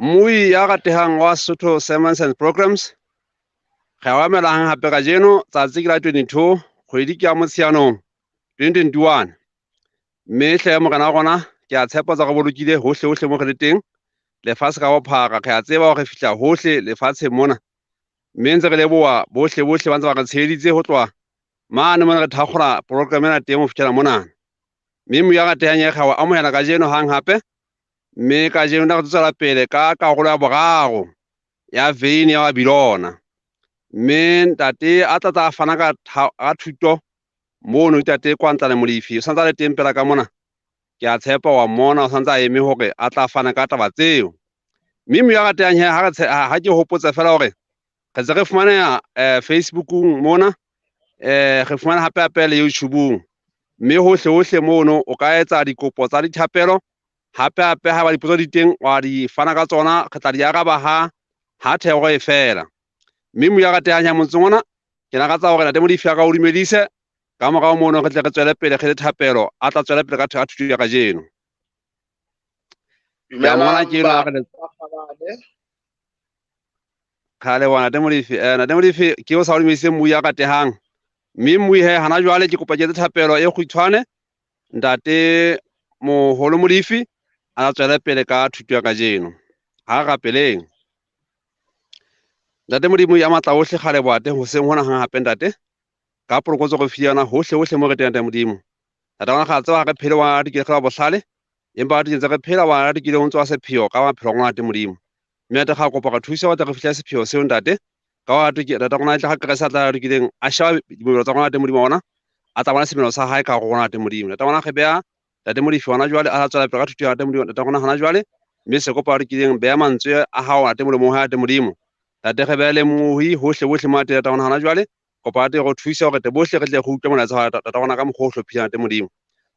Mmui ya ratehang wa Sesotho Sermons and Programs, re a o amohela hang hape kajeno tsatsi ke la 22 kgwedi ke ya Motsheanong 2021. Mme hle morena wa rona ke a tshepa tsa re bolokile hohle hohle mo re le teng lefatshe ka bophara re a tseba hore re fihla hohle lefatsheng mona. Mme ntse re leboha bohle bohle ba ntse ba re tsheheditse ho tloha mane mona re thakgola program ena teng ho fihlela mona. Mme moya ratehang ya re o amohela kajeno hang hape. Mme kajeno re tswela pele ka karolo ya boraro ya veine ya Babilona. Mme ntate a tla tla fana ka thuto mono ntate Kwantlane Molefi o santse a le teng pela ka mona. Ke a tshepa wa mmona o santse a eme hore a tla fana ka taba tseo. Mme moya ratehang he ha ke hopotse fela hore re ntse re fumaneha Facebookung mona, re fumana hape hape le YouTubeung. Mme hohle hohle mono o ka etsa dikopo tsa dithapelo. Hape hape ha ba dipotso di teng wa di fana ka tsona, re tla di araba ha thero e fela. Mme moya ratehang ya motseng ona ke lakatsa hore ntate Molefi a ka o dumedise ka morao mono re tle re tswele pele re le thapelo a tla tswela pele ka thuto ya kajeno. Ke a mmona ke enwa re le Kgale wa ntate Molefi, ntate Molefi ke o sa o dumedise mmui ya ratehang. Mme mmui he hana jwale ke kopa ke etse thapelo e kgutshwane ntate moholo Molefi a tswele pele ka thuto ya kajeno. Ha rapeleng. Ntate Modimo ya matla ohle kgale boate hoseng hona hang hape ntate. Ka polokotso re file yona hohle hohle mo re teng ntate Modimo. Ntate rona ga tseba re phele wa dikile wa bohlale empa re ntse re phela wa dikile ho ntse wa sepheo ka maphelo a rona ntate Modimo. Mme ntate ga kopa re thusa wa tla re fihla sepheo seo ntate. Ka wa ke ntate rona tla ga Kreste a tla dikileng a sheba dimelo tsa rona ntate Modimo ona a tla bona semelo sa hae ka rona ntate Modimo. Ntate rona re beha ntate Molefi hona jwale a tswela pele ka thuto ya ntate Modimo ntate rona hona jwale mme se kopa re kileng beha mantswe a hao ntate Modimo ha ntate Modimo. Ntate re beha le mohi hohle bohle mo ntate rona hona jwale kopa ntate re thuse hore bohle re tle re utlwe molaetsa wa ntate rona ka mokgwa o hlophileng ntate Modimo.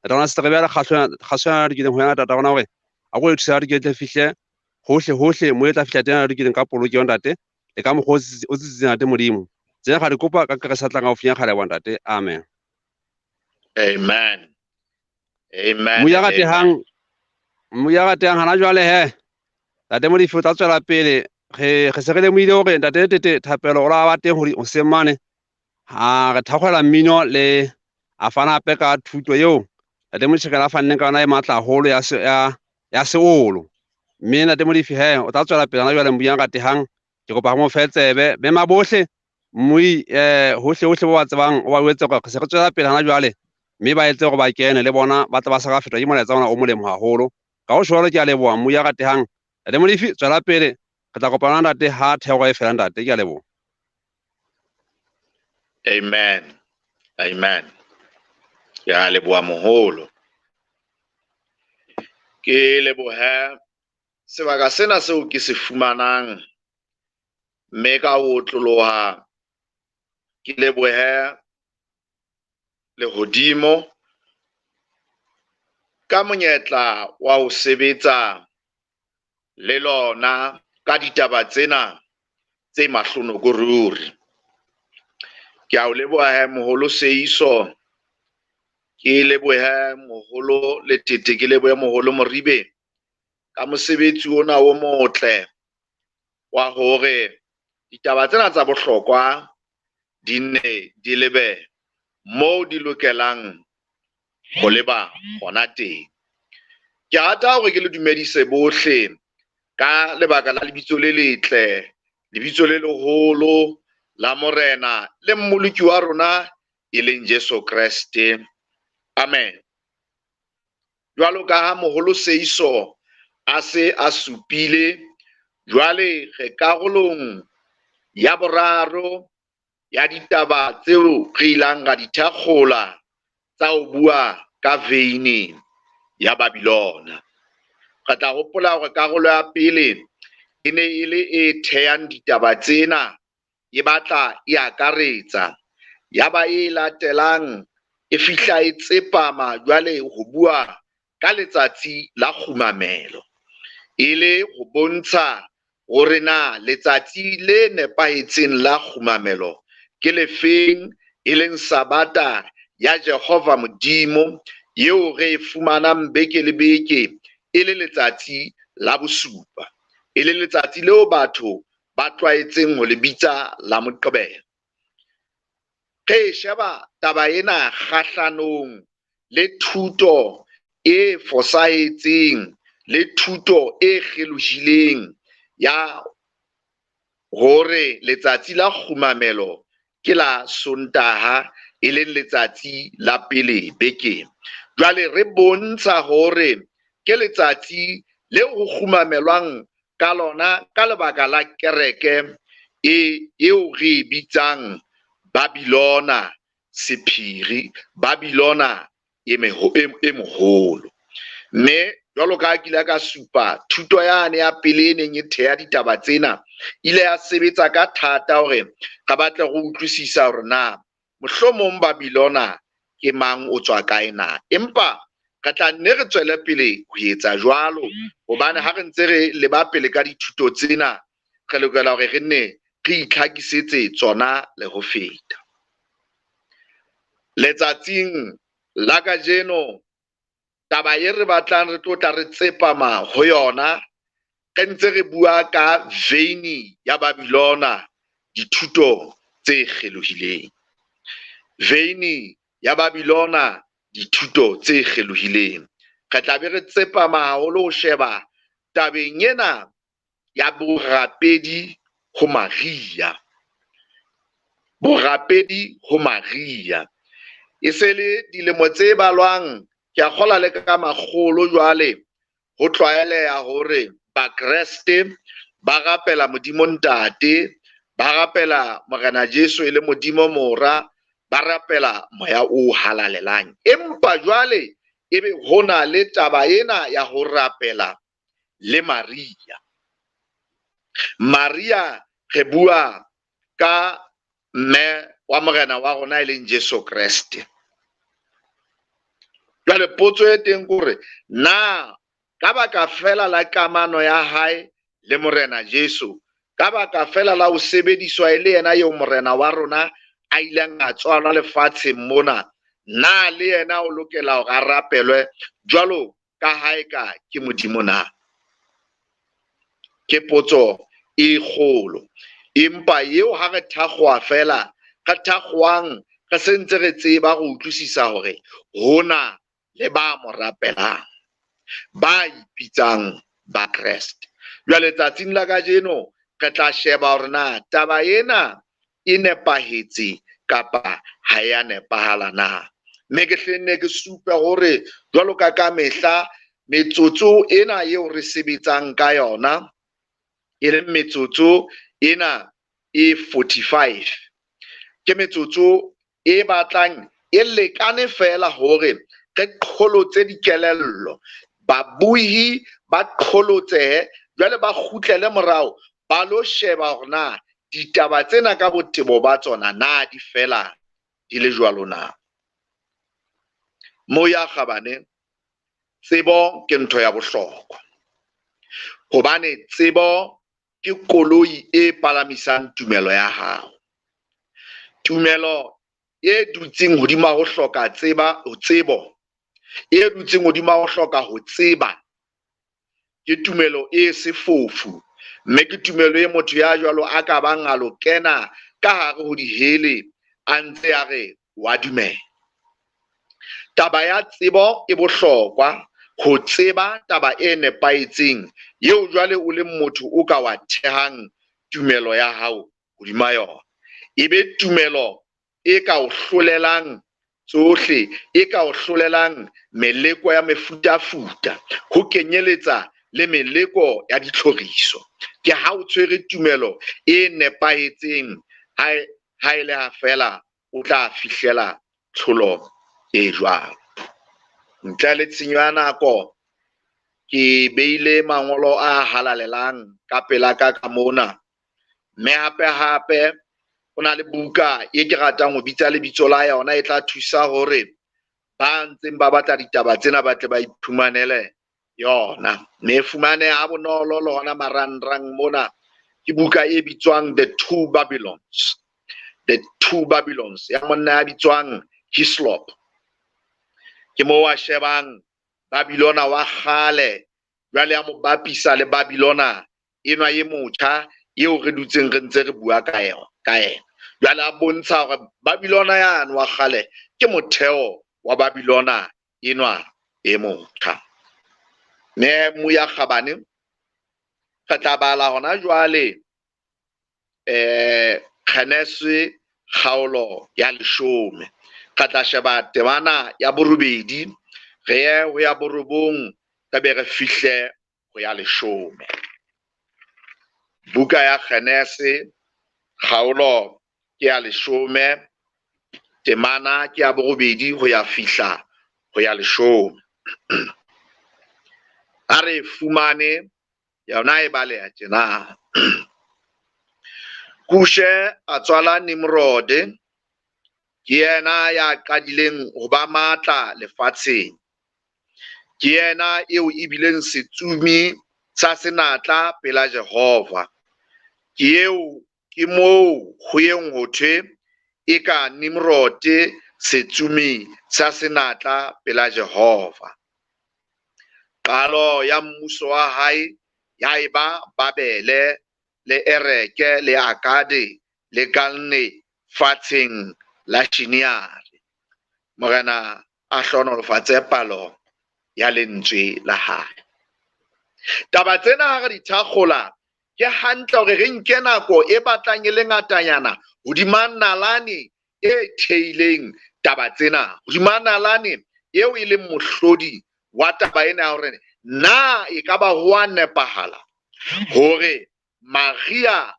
Ntate rona se re beha le kgahlano ya dikileng ho yena ntate rona hore a go thusa re tle fihle hohle hohle mo e tla fihla teng re kileng ka polokeho ntate le ka mokgwa o tsitsitseng ntate Modimo. Tsena ga di kopa ka Kreste tlang haufinyana kgale wa ntate. Amen. Amen. Amen. Moya ratehang, moya ratehang hana jwale he. Ntate Molefi o tla tswela pele re se re lemohile hore ntate Tete Thapelo o la ba teng hore hoseng mane ha re thakgola mmino le a fana hape ka thuto eo ntate Motjhekela a fanneng ka yona e matla haholo ya seolo. Mme ntate Molefi he o tla tswela pele hana jwale moya ratehang ke kopa mo fe tsebe mema bohle mmui hohle hohle ba tsebang o ba jwetse hore re se re tswela pele hana jwale mme ba etse hore ba kene le bona ba tla ba sa ka fetwa ke molaetsa ona o molemo haholo. Ka ho jwalo ke a leboha mmui ya ratehang. Ntate Molefi tswela pele re tla kopana ntate ha thero e fela ntate ke a leboha. Amen. Amen. Ke a leboha moholo. Ke lebohe sebaka sena seo ke se fumanang mme ka ho otloloha ke lebohe lehodimo ka monyetla wa ho sebetsa le lona ka ditaba tsena tse mahlonoko ruri. Ke a o leboha he moholo Seiso, ke lebohe moholo Letete, ke lebohe moholo Moribe ka mosebetsi ona o motle wa hore ditaba tsena tsa bohlokwa di nne di lebe moo di lokelang ho leba hona teng. Ke rata hore ke le dumedise bohle ka lebaka la lebitso le letle, lebitso le leholo la Morena le Mmoloki wa rona e leng Jesu Kreste. Amen. Jwalo ka ha moholo Seiso a se a supile, jwale re karolong ya boraro ya ditaba tseo re ilang ra di thakgola tsa ho bua ka veine ya Babilona. Re tla hopola hore karolo ya pele e ne e le e thehang ditaba tsena, e batla e akaretsa. Ya ba e latelang e fihla e tsepama jwale ho bua ka letsatsi la kgumamelo, e le ho bontsha hore na letsatsi le nepahetseng la kgumamelo ke lefeng, e leng Sabata ya Jehova Modimo eo re e fumanang beke le beke e le letsatsi la bosupa. e le letsatsi leo batho ba tlwaetseng ho le bitsa la Moqebelo. Re sheba taba ena kgahlanong le thuto e fosahetseng le thuto e kgelohileng ya hore letsatsi la kgumamelo ke la Sontaha, e leng letsatsi la pele bekeng. Jwale re bontsha hore ke letsatsi leo ho kgumamelwang ka lona ka lebaka la kereke e eo re e bitsang Babylona sephiri, Babylona e moholo. Mme jwalo ka ha ke ile ka supa, thuto yane ya pele e neng e theha ditaba tsena ile ya sebetsa ka thata hore re batle re utlwisisa hore na mohlomong Babylona ke mang, o tswa kae na. Empa re tla nne re tswele pele ho etsa jwalo, hobane ha re ntse re leba pele ka dithuto tsena, re lokela hore re nne re itlhakisetse tsona le ho feta. Letsatsing la kajeno, taba e re batlang re tlo tla re tsepama ho yona, re ntse re bua ka veini ya Babylona, dithuto tse kgelohileng. Veini ya Babylona, dithuto tse kgelohileng. Re tla be re tsepama haholo ho sheba tabeng ena ya borapedi ho Maria. Borapedi ho Maria. E se le dilemo tse balwang, ke a kgola le ka makgolo jwale, ho tlwaeleha hore Bakreste ba rapela Modimo Ntate, ba rapela Morena Jesu e le Modimo Mora, ba rapela Moya o Halalelang. Empa jwale ebe ho na le taba ena ya ho rapela le Maria. Maria re bua ka mme wa Morena wa rona e leng Jesu Kreste. Jwale potso e teng ke hore na ka baka fela la kamano ya hae le Morena Jesu, ka baka fela la ho sebediswa e le yena eo Morena wa rona a ileng a tswalwa lefatsheng mona, na le yena o lokela hore a rapelwe jwalo ka ha eka ke Modimo na? Ke potso e kgolo. Empa eo ha re thakgoha fela, re thakgohang re sentse re tseba go utlwisisa hore hona le ba mo rapelang, ba ipitsang ba Kreste. Jwale tsatsing la kajeno re tla sheba hore na taba ena e nepahetse kapa ha ya nepahala na. Mme ke hle nne ke supe hore jwalo ka ka mehla metsotso ena eo re sebetsang ka yona, e leng metsotso ena e 45, ke metsotso e batlang e lekane fela hore re qholotse dikelello, babuhi ba qholotsehe, jwale ba kgutlele morao ba lo sheba hore na ditaba tsena ka botebo ba tsona na di fela di le jwalo na. Moya kgabane, tsebo ke ntho ya bohlokwa, hobane tsebo ke koloi e palamisang tumelo ya hao. Tumelo e dutseng hodima ho hloka tseba, tsebo e dutseng hodima ho hloka ho tseba, ke tumelo e sefofu, mme ke tumelo e motho ya jwalo a ka bang a lo kena ka hare ho dihele a ntse a re wa dumela. Taba ya tsebo e bohlokwa, ho tseba taba e nepahetseng eo jwale o leng motho o ka wa thehang tumelo ya hao hodima yona. E be tumelo e ka o hlolelang tsohle, e ka o hlolelang meleko ya mefutafuta, ho kenyeletsa le meleko ya ditlhoriso. Ke ha o tshwere tumelo e nepahetseng, ha e le ha fela o tla fihlela tlholo e jwalo. Ntle le tshenyo ya nako, ke beile mangolo a halalelang ka pela ka ka mona. Mme hape hape ho na le buka e ke ratang ho bitsa lebitso la yona, e tla thusa hore ba ntseng ba batla ditaba tsena ba tle ba iphumanele yona. Mme e fumaneha ha bonolo le hona marangrang mona. Ke buka e bitswang The Two Babylons. The Two Babylons ya monna ya bitswang Hislop. Ke moo a shebang Babylona wa kgale, jwale a mo bapisa le Babylona enwa e motjha eo re dutseng re ntse re bua ka yona ka yena. Jwale a bontsha hore Babylona yane wa kgale ke motheo wa Babylona enwa e motjha. Mme Moya Kgabane re tla bala hona jwale Genese kgaolo ya 10. Re tla sheba temana ya 8 re ye ho ya 9 re be re fihle ho ya 10. Buka ya Genese kgaolo ke ya 10 temana ke ya 8 ho ya fihla ho ya 10. A re fumane yona e baleha tjena. Kushe a tswala Nimrode, ke yena ya qadileng ho ba matla lefatsheng. Ke yena eo e bileng setsumi sa senatla pela Jehova. Ke eo ke moo ho yeng ho thwe e ka Nimrode setsumi sa senatla pela Jehova. Qalo ya mmuso wa hae ya eba Babele le Ereke le Akade le Kalne fatsheng la Shineare. Morena a hlohonolofatse palo ya lentswe la hae. Taba tsena ha re di thakgola ke hantle hore re nke nako e batlang e le ngatanyana hodima nalane e theileng taba tsena, hodima nalane eo e leng mohlodi wa taba ena ya hore na e ka ba ho a nepahala hore Maria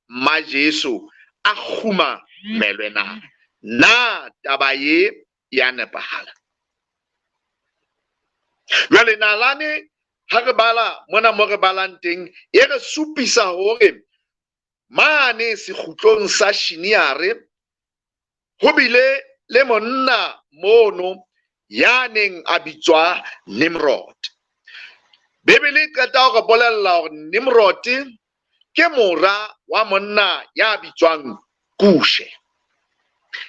ma Jesu a kguma melwe na? Na taba ye ya nepahala? Jwale nalane ha re bala mona mo re balang teng e re supisa hore mane sekgutlong sa Shineare ho bile le monna mono ya neng a bitswa Nimrod. Bibele e qeta hore bolella hore Nimrod ke mora wa monna ya bitswang Kushe.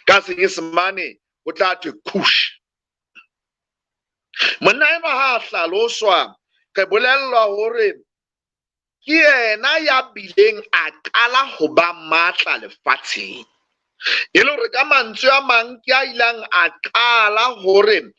Ka Senyesemane ho tla thwe Kush. Monna enwa ha a hlaloswa re bolellwa hore ke yena ya bileng a qala ho ba matla lefatsheng. E le hore ka mantswe a mang ke a ilang a qala hore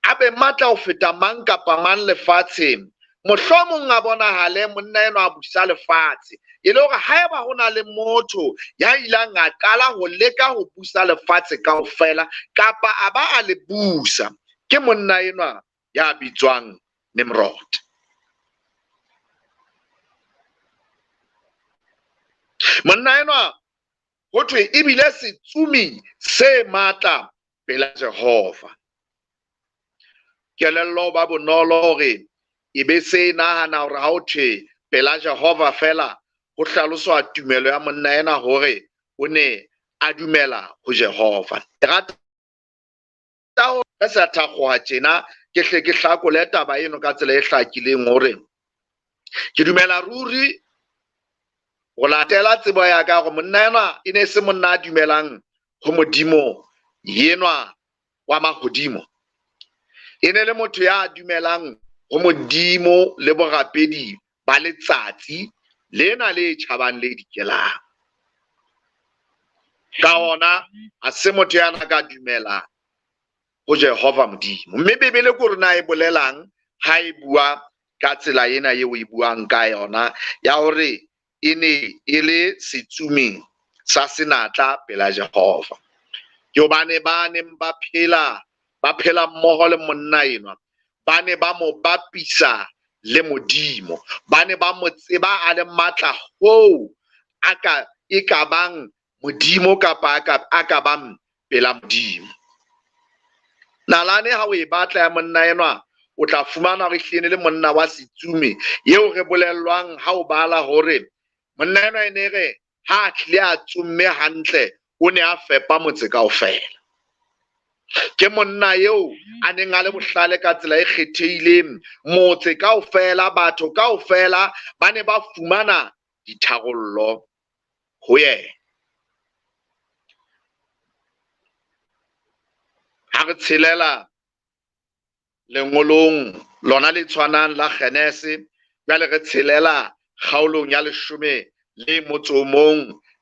a be matla ho feta mang kapa mang lefatsheng. Mohlomong a bonahale monna enwa a busa lefatshe. E le hore haeba ho na le motho ya ilang a qala ho leka ho busa lefatshe kaofela kapa a ba a le busa, ke monna enwa ya bitswang Nimrod. Monna enwa ho thwe ebile setsumi se matla pela Jehova. Kelello ba bonolo hore e be se nahana hore ha ho thwe pela Jehova fela ho hlaloswa tumelo ya monna ena hore o ne a dumela ho Jehova. Ke rata ho re sa thakgoha tjena ke hle ke hlakole taba eno ka tsela e hlakileng hore ke dumela ruri ho latela tsebo ya ka hore monna enwa e ne se monna a dumelang ho Modimo yenwa wa mahodimo. E ne le motho ya dumelang ho Modimo le borapedi ba letsatsi lena le tjhabang le dikelang. Ka hona ha se motho ya na ka dumela ho Jehova Modimo. Mme Bibele ke hore na e bolelang ha e bua ka tsela ena eo e buang ka yona ya hore e ne e le setsumi sa senatla pela Jehova. Ke hobane ba neng ba phela mmoho le monna enwa, ba ne ba mo bapisa le Modimo, ba ne ba mo tseba a le matla hoo a ka e ka bang Modimo kapa a ka bang pela Modimo. Nalane ha o e batla ya monna enwa o tla fumana hore ehlile le monna wa setsumi eo re bolellwang ha o bala hore monna enwa e ne re ha a tlile a tsomme hantle o ne a fepa motse kaofela. Ke monna eo a neng a le bohlale ka tsela e kgethehileng, motse kaofela, batho kaofela ba ne ba fumana ditharollo ho yena. Ha re tshelela lengolong lona le tshwanang la Genese, jwale re tshelela kgaolong ya 11,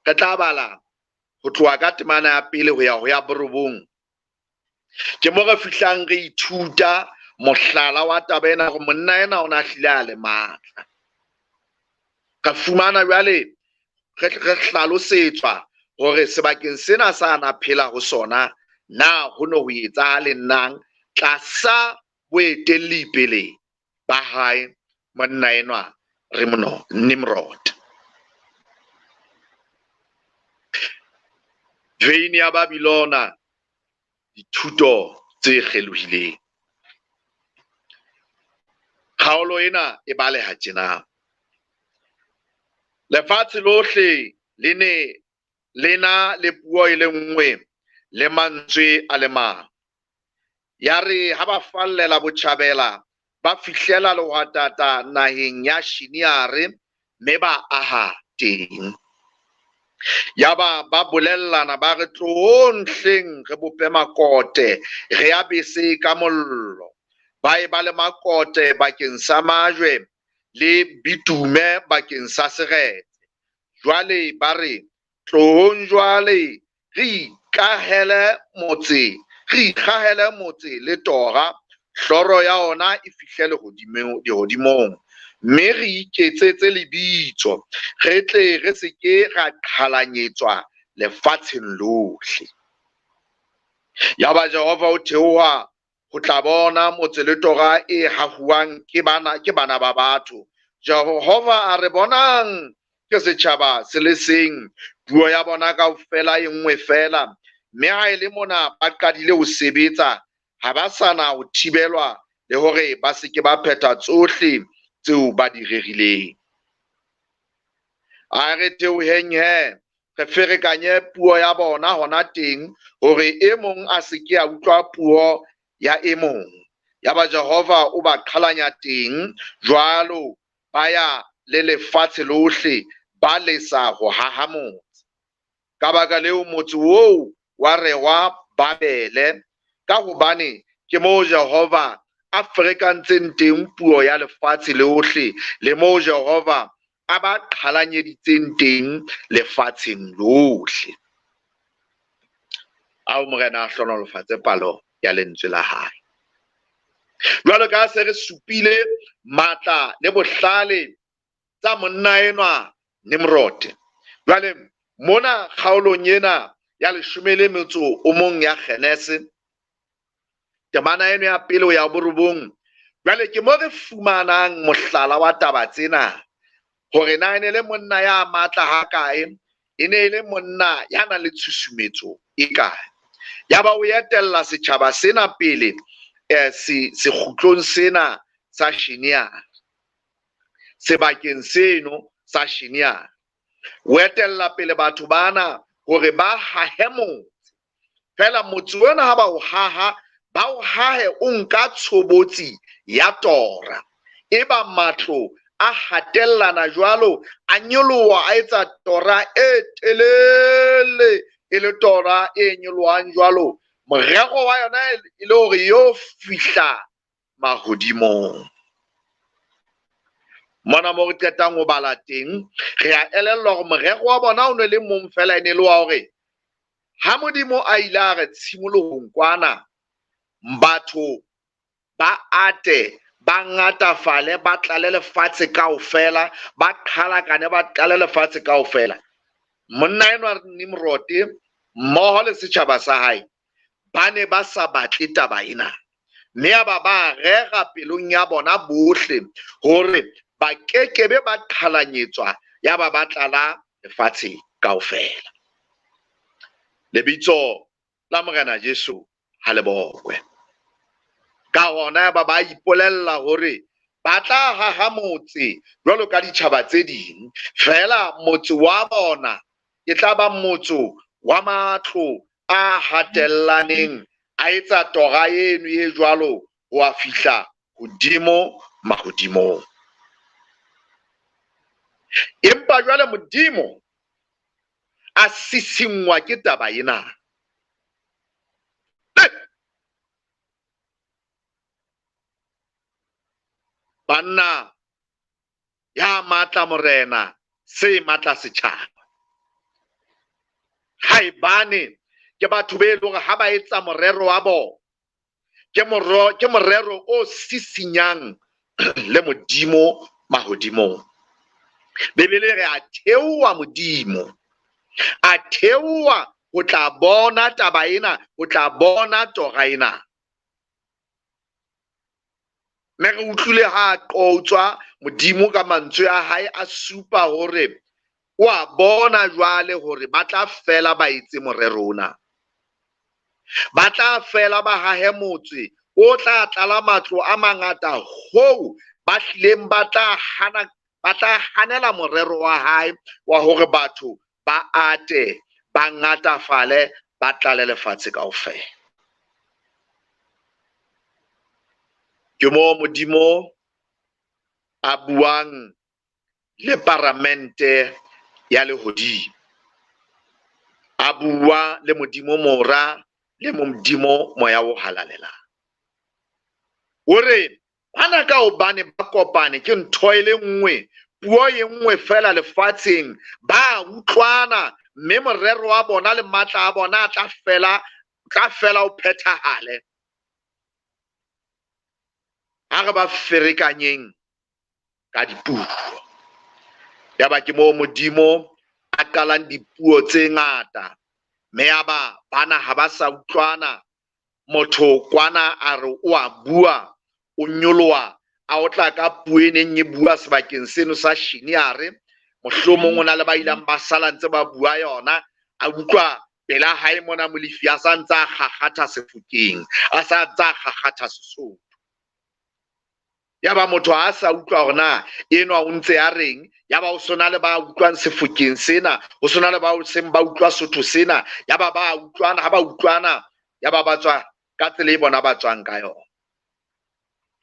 re tla bala ho tloha ka temana ya 1 ho ya ho ya 9. Ke mo re fihlang re ithuta mohlala wa taba ena hore monna ena o na hlile a le matla. Re fumana jwale re hlalosetswa hore sebakeng sena sa na phela ho sona na ho no ho etsahale nang tlasa boetelli pele ba hae monna enwa Nimrod. Veine ya Babylona, dithuto tse kgelohileng. Kgaolo ena e baleha tjena. Lefatshe lohle le ne le na le puo e le nngwe le mantswe a le mang. Yare ha ba fallela botjhabela, ba fihlela lehwatata naheng ya Shineare mme ba aha teng. Yaba ba bolellana ba re, tlohong hleng re bope makote, re a bese ka mollo. Ba eba le makote bakeng sa majwe le bitume bakeng sa seretse. Jwale ba re, tlohong jwale re ikahele motse, re ikgahele motse le tora, hloro ya ona e fihle lehodimong, mme re iketsetse lebitso, re tle re se ke ra qhalanyetswa lefatsheng lohle. Yaba Jehova o theoha ho tla bona motse le tora e hahuwang ke bana ba batho. Jehova a re, bonang, ke setjhaba se le seng, puo ya bona kaofela e nngwe fela, mme ha e le mona ba qadile ho sebetsa, ha ba sa na ho thibelwa le hore ba se ke ba phetha tsohle tseo ba di rerileng. A re theoheng he, re ferekanye puo ya bona hona teng, hore e mong a se ke a utlwa puo ya e mong. Yaba Jehova o ba qhalanya teng jwalo, ba ya le lefatshe lohle, ba lesa ho haha motse. Ka baka leo motse oo wa rehwa Babele, ka hobane ke moo Jehova a ferekantseng teng puo ya lefatshe lohle, le moo Jehova a ba qhalanyeditseng teng lefatsheng lohle. Ao Morena a hlohonolofatse palo ya lentswe la hae. Jwalo ka se re supile matla le bohlale tsa monna enwa Nimrod. Jwale mona kgaolong ena ya 11 ya Genese, temana eno ya 1 ho ya 9, jwale ke mo re fumanang mohlala wa taba tsena, hore na e ne le monna ya matla hakae, e ne e le monna ya nang le tshusumetso e kae. Yaba o etella setjhaba sena pele, sekgutlong sena sa Shineare, sebakeng seno sa Shineare. O etella pele batho bana hore ba hahe motse. Fela motse ona ha ba o haha, ba o hahe o nka tshobotsi ya tora. Eba matlo a hatellana jwalo, a nyoloha a etsa tora e telele, e le tora e nyolohang jwalo. Morero wa yona e le hore yo fihla mahodimong. Mona mo re qetang ho bala teng, re a elellwa hore morero wa bona o ne le mong fela, e ne le wa hore ha Modimo a ile a re tshimolohong kwana, batho ba ate, ba ngatafale, ba tlale lefatshe kaofela, ba qhalakane, ba tlale lefatshe kaofela. Monna enwa Nimrod mmoho le setjhaba sa hae ba ne ba sa batle taba ena, mme ya ba ba rera pelong ya bona bohle hore ba kekebe ba qhalanyetswa, ya ba ba tlala lefatshe kaofela. Lebitso la Morena Jesu ha le bokwe. Ka hona ya ba ba ipolella hore ba tla haha motse jwalo ka ditjhaba tse ding, fela motse wa bona e tla ba motse wa matlo a hatellaneng, a etsa tora eno e jwalo ho a fihla hodimo mahodimong. Empa jwale Modimo a sisingwa ke taba ena. Banna Ya matla morena, se matla setjhaba. Haebane ke batho be leng hore ha ba etsa morero wa bona, ke morero o sisinyang le Modimo mahodimong. Bibele re a theoha Modimo, a theoha ho tla bona taba ena, ho tla bona tora ena. Mme re utlwile ha qotswa Modimo ka mantswe a hae a supa hore o a bona jwale hore ba tla fela ba etse morero ona. Ba tla fela ba hahe motse o tla tlala matlo a mangata hoo ba hlileng ba tla hana, ba tla hanela morero wa hae wa hore batho ba ate, ba ngatafale, ba tlale lefatshe kaofela. Ke moo Modimo a buang le paramente ya lehodimo, a bua le Modimo Mora le Modimo Moya o Halalelang. O re bana ka hobane ba kopane ke ntho e le nngwe, puo e nngwe fela lefatsheng, ba utlwana mme morero wa bona le matla a bona a tla fela o phethahale. Ha re ba ferekanyeng ka dipuo. Yaba ke moo Modimo a qalang dipuo tse ngata, mme yaba bana ha ba sa utlwana. Motho kwana a re o a bua, o nyoloha a otla ka puo e neng e bua sebakeng seno sa Shineare, mohlomong o na le ba ileng ba sala ntse ba bua yona, a utlwa pela hae mona Molefi a sa ntse a kgakgatha sefokeng, a sa ntse a kgakgatha Sesotho. Yaba motho ha a sa utlwa hore na enwa o ntse a reng, yaba o sona le ba utlwang sefokeng sena, o sona le ba seng ba utlwa Sotho sena, yaba ba utlwana, ha ba utlwana, yaba ba tswa ka tsela e bona ba tswang ka yona.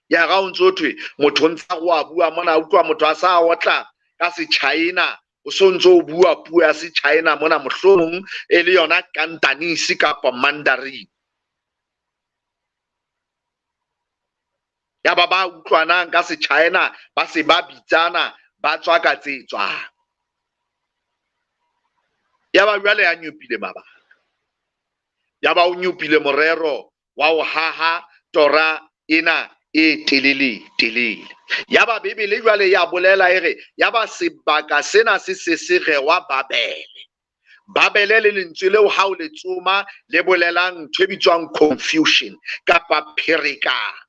Ya ga o ntso thwe motho o ntse a go a bua mona, utlwa motho a sa otla ka Sechina, o so ntso o bua puo ya Sechina mona, mohlomong e le yona Cantonese kapa Mandarin. Yaba ba utlwanang ka Sechina ba se ba bitsana, ba tswa ka tse tswang. Yaba jwale ya nyopile mabaka, yaba o nyopile morero wa ho haha tora ena e telele telele. Yaba Bibele jwale ya bolela e re yaba sebaka sena se se se rewa Babele. Babele le lentswe leo ha o le tsoma le bolelang ntho e bitswang confusion kapa pherekano,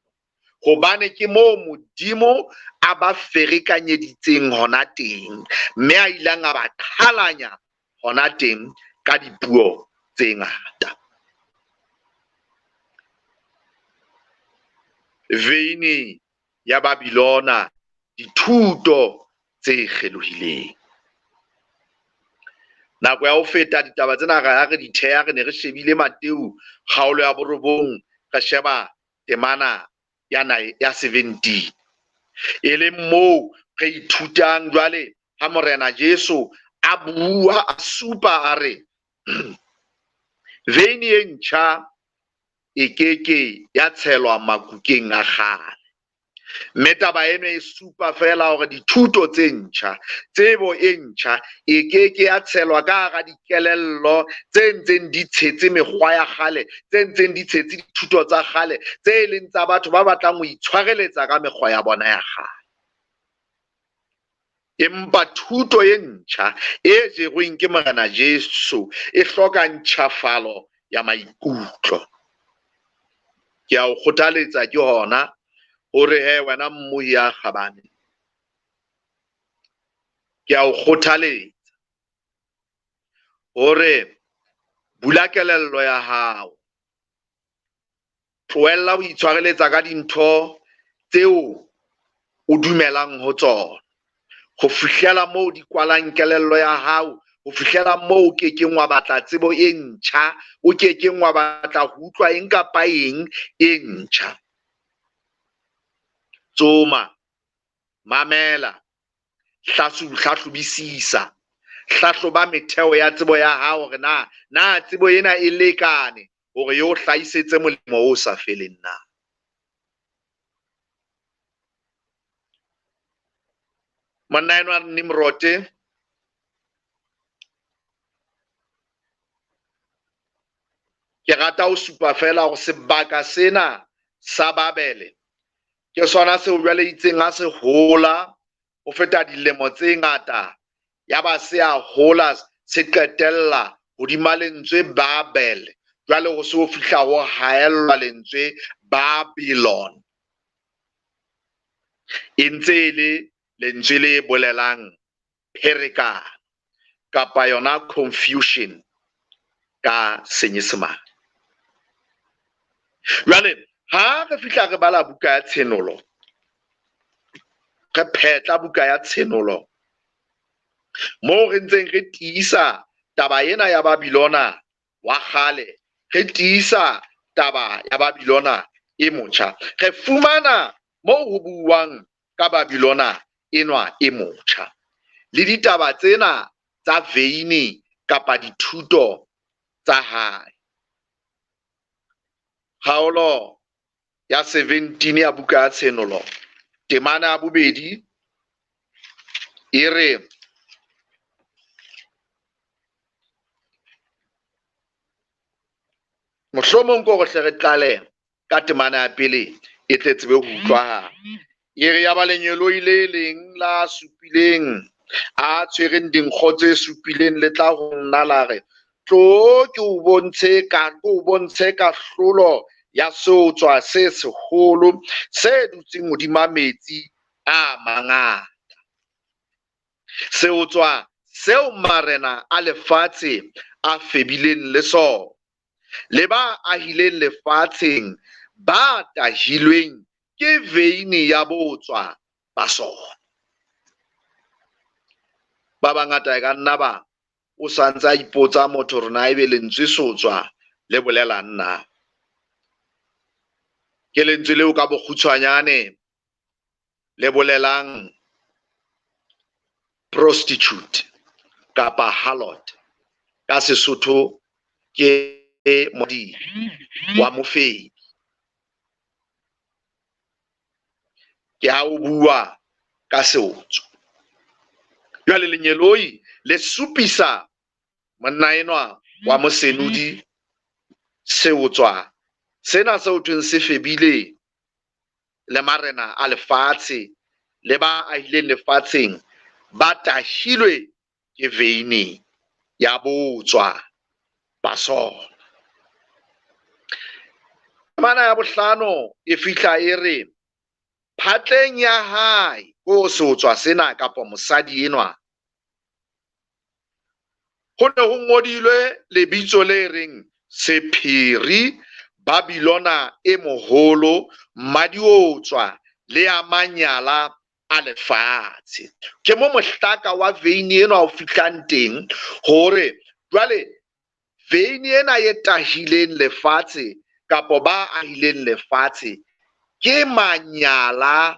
hobane ke moo Modimo a ba ferekanyeditseng hona teng, mme a ileng a ba qhalanya hona teng ka dipuo tse ngata. Veine ya Babilona, dithuto tse kgelohileng. Nako ya ho feta ditaba tsena ra re di theha, re ne re shebile Mateu kgaolo ya 9, re sheba temana ya 17, e leng moo re ithutang jwale ha Morena Jesu a bua, a supa a re veine e ntjha e keke ya tshelwa makukeng a kgale. Mme taba eno e supa fela hore dithuto tse ntjha, tsebo e ntjha e keke ya tshelwa ka hara dikelello tse ntseng di tshetse mekgwa ya kgale, tse ntseng di tshetse dithuto tsa kgale, tse leng tsa batho ba batlang ho itshwareletsa ka mekgwa ya bona ya kgale. Empa thuto e ntjha e jerweng ke Morena Jesu e hloka ntjhafalo ya maikutlo. Ke a o kgothaletsa ke hona hore he wena mmohi ya kgabane, ke a o kgothaletsa hore bula kelello ya hao, tlohella ho itshwareletsa ka dintho tseo o dumelang ho tsona, ho fihlela moo di kwalang kelello ya hao, ho fihlela moo o kekeng wa batla tsebo e ntjha, o kekeng wa batla ho utlwa eng kapa eng e ntjha. Tsoma, mamela, hlahlobisisa, hlahloba metheo ya tsebo ya hao hore na tsebo ena e lekane hore e o hlahisetse molemo o sa feleng na. Monna enwa Nimrod ke rata ho supa fela hore sebaka sena sa Babele ke sona seo jwale itseng ha se hola ho feta dilemo tse ngata, ya ba se a hola se qetella hodima lentswe Babel. Jwale ho se ho fihla ho haellwa lentswe Babylon, e ntse e le lentswe le bolelang pherekano kapa yona confusion ka Senyesemane. Jwale ha re fihla re bala buka ya Tshenolo, re phetla buka ya Tshenolo moo re ntseng re tiisa taba ena ya Babylona wa kgale, re tiisa taba ya Babylona e motjha, re fumana moo ho buuwang ka Babylona enwa e motjha le ditaba tsena tsa veini kapa dithuto tsa hae. Kgaolo ya 17 ya buka ya Tshenolo, temana ya bobedi e re, mohlomong ke hore hle re qale ka temana ya pele e tle tsebe ho utlwahala. E re ya ba lengeloi le leng la supileng a tshwereng dinkgo tse supileng le tla ho nna la re, tlo ke o bontshe ka, ke o bontshe kahlolo ya seotswa se seholo se dutseng hodima metsi a mangata. Seotswa seo marena a lefatshe a febileng le sona, le ba ahileng lefatsheng ba tahilweng ke veine ya botswa ba sona. Ba bangata e ka nna ba o santse a ipotsa motho hore na ebe lentswe seotswa le bolelang na. Ke lentswe leo ka bokgutshwanyane le bolelang prostitute kapa harlot. Ka Sesotho ke modi wa mofebi. Ke ha o bua ka seotswa. Jwale lengeloi le supisa monna enwa wa mosenodi seotswa sena seo thweng se febile le marena a lefatshe le ba ahileng lefatsheng ba tahilwe ke veine ya botswa ba sona. Temana ya bohlano e fihla e re, phatleng ya hae ko seotswa sena kapa mosadi enwa ho ne ho ngodilwe lebitso le reng Sephiri Babylona e moholo, mmadiotswa le ya manyala a lefatshe. Ke mo mohlaka wa veine enwa o fihlang teng hore jwale veine ena e tahileng lefatshe kapa ba ahileng lefatshe ke manyala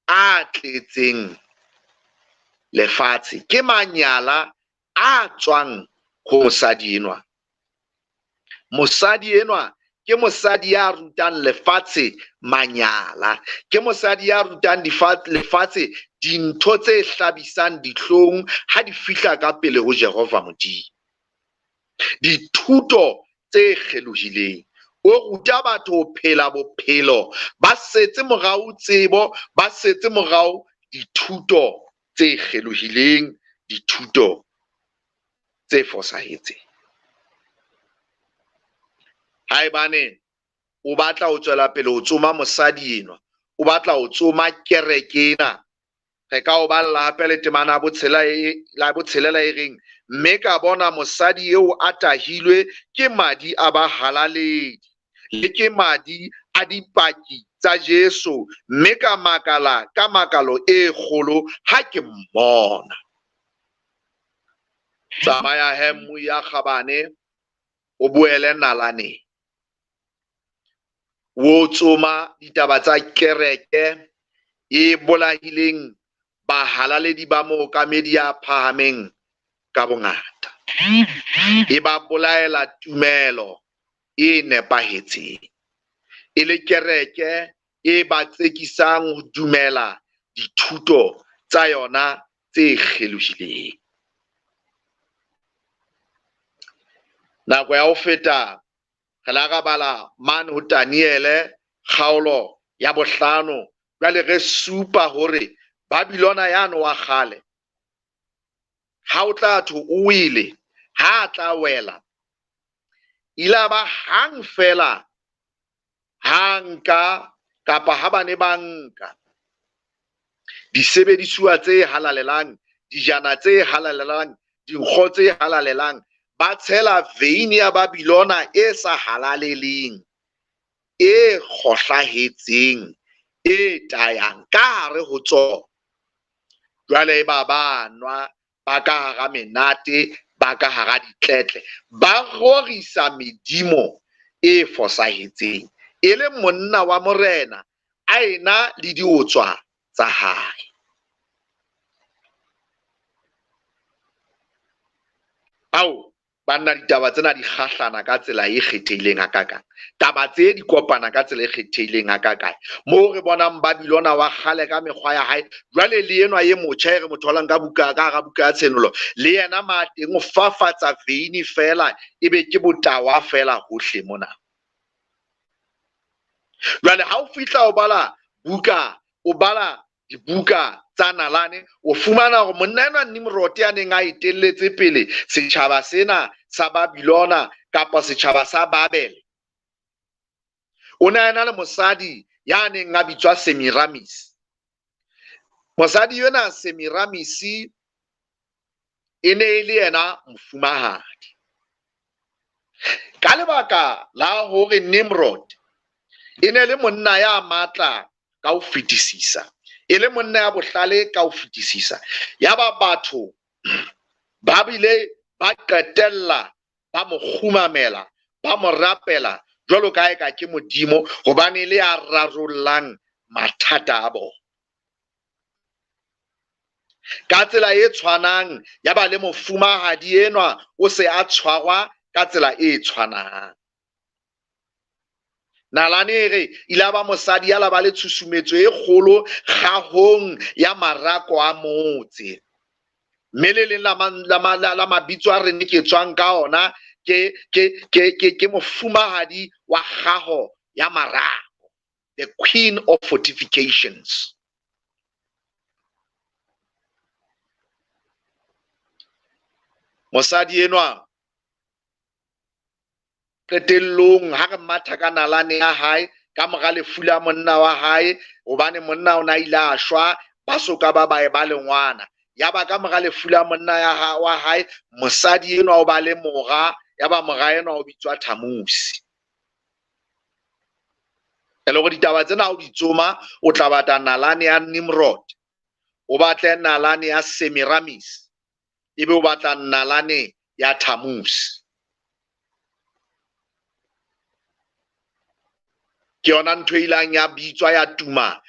a tletseng lefatshe, ke manyala a tswang ho mosadi enwa. Mosadi enwa ke mosadi ya rutang lefatshe manyala, ke mosadi ya rutang lefatshe dintho tse hlabisang dihlong ha di fihla ka pele ho Jehova Modimo. Dithuto tse kgelohileng. O ruta batho ho phela bophelo ba setse morao tsebo, ba setse morao dithuto tse kgelohileng, dithuto tse fosahetseng. Haebane o batla ho tswela pele ho tsoma mosadi enwa, o batla ho tsoma kereke ena, re ka o balla hape le temana ya botshelela e reng, mme ka bona mosadi eo a tahilwe ke madi a bahalaledi le ke madi a dipaki tsa Jesu, mme ka makala ka makalo e kgolo ha ke mmona. Tsamaya he mmu ya kgabane, o boele nalaneng. O tsoma ditaba tsa kereke e bolahileng bahalaledi ba mookamedi ya phahameng ka bongata. E ba bolaela tumelo e nepahetseng. E le kereke e ba tsekisang ho dumela dithuto tsa yona tse kgelohileng. Nako ya ho feta re la ra bala mane ho Daniele kgaolo ya 5, jwale re supa hore Babylona yane wa kgale ha o tla thwe o wele, ha a tla wela, ile ba hang fela ha nka kapa ha ba ne ba nka disebedisuwa tse halalelang, dijana tse halalelang, dinkgo tse halalelang, ba tshela veine ya Babylona e sa halaleleng, e kgohlahetseng, e tayang ka hare ho tsona. Jwale ba ba nwa, ba ka hara menate, ba ka hara ditletle, ba rorisa medimo e fosahetseng, e le monna wa morena a ena le diotswa tsa hae. Ao banna, ditaba tsena di kgahlana ka tsela e kgethehileng hakakang. Taba tse di kopana ka tsela e kgethehileng hakakang. Moo re bonang Babylona wa kgale ka mekgwa ya hae, jwale le enwa e motjha e re mo tholang ka buka, ka hara buka ya Tshenolo, le yena ma teng o fafatsa veine fela, ebe ke botawa fela hohle mona. Jwale ha o fihla o bala buka, o bala dibuka tsa nalane, o fumana hore monna enwa Nimrod ya neng a etelletse pele setjhaba sena sa Babylona kapa setjhaba sa Babel, o ne a ena le mosadi ya neng a bitswa Semiramis. Mosadi yona Semiramis e ne e le yena mofumahadi. Ka lebaka la hore Nimrod e ne le monna ya matla ka ho fetisisa, e le monna ya bohlale ka ho fetisisa, ya ba batho ba bile ba qetella ba mo kgumamela, ba mo rapela jwalo ka eka ke modimo, hobane le ya rarollang mathata a bona. Ka tsela e tshwanang ya ba le mofumahadi enwa o se a tshwarwa ka tsela e tshwanang. Nalane e re ile ba mosadi ya la ba le tshusumetso e kgolo kgahong ya marako a motse. Mme le leng la mabitso a re neketswang ka ona ke mofumahadi wa kgaho ya marako, the queen of fortifications. Mosadi enwa qetellong ha re matha ka nalane ya hae ka mora lefu la monna wa hae, hobane monna o na ile a shwa ba soka ba ba e ba le ngwana. Ya ba ka mora lefu la monna wa hae, mosadi enwa o ba le mora, ya ba mora enwa o bitswa Thamusi. E le hore ditaba tsena ha o di tsoma, o tla batla nalane ya Nimrod, o batle nalane ya Semiramis, ebe o batla nalane ya Thamusi. Ke yona ntho e ileng ya bitswa ya tuma